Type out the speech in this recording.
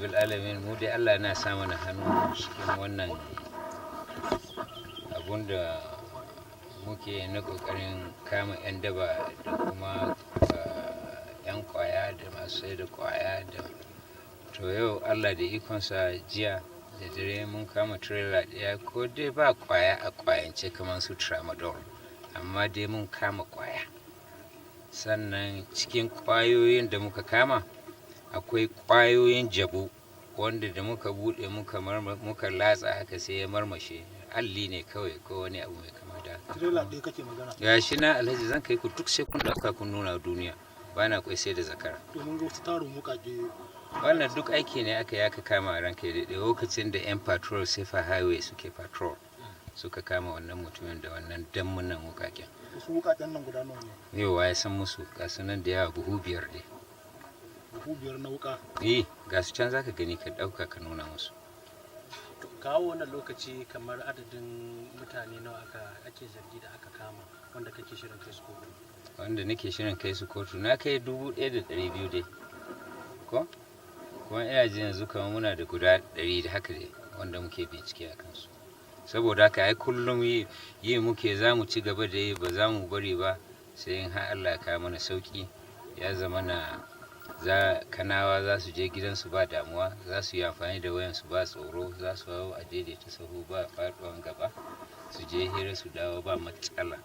Bil alamin, mu dai Allah yana sa mana hannu cikin wannan abun da muke na kokarin kama 'yan daba da kuma 'yan kwaya da masu sai da kwaya da. To, yau Allah da ikonsa, jiya da dare mun kama trailer ɗaya. Ko dai ba kwaya a kwayance kamar su tramadol, amma dai mun kama kwaya. Sannan cikin kwayoyin da muka kama akwai kwayoyin jabu, wanda da muka bude muka latsa haka, sai ya marmashe, alli ne kawai ko wani abu mai kama da haka. Tirela ɗaya kake magana? Ga shi na, Alhaji, zan kai ku duk, sai kun ɗauka kun nuna duniya. Ba na kwai sai da zakara. Domin ga wasu tarin wuƙaƙe. Wannan duk aiki ne aka yi aka kama, ranka ya daɗe. Lokacin da 'yan patrol, safer highway, suke patrol, suka kama wannan mutumin da wannan dammunan wukaken. Wasu wuƙaƙen nan guda nawa ne? Yau ya san musu, ga su nan da yawa, buhu 5 dai. Buhu 5 na wuƙa? Eh, ga su can, zaka gani, ka ɗauka ka nuna musu. To, kawo wannan lokaci, kamar adadin mutane nawa ake zargi da aka kama wanda kake shirin kai su kotu? Wanda nake shirin kai su kotu, na kai 1200 dai ko kuma ina jin yanzu kamar muna da guda 100 da haka dai wanda muke bincike a kansu. Saboda haka ai kullum yi muke, za mu ci gaba da yi, ba za mu bari ba, sai in har Allah ya kawo mana sauki, ya zama na za Kanawa za su je gidansu ba damuwa, za su yi amfani da wayansu ba tsoro, za su hau a daidaita sahu ba faduwan gaba, su je hira su dawo ba matsala.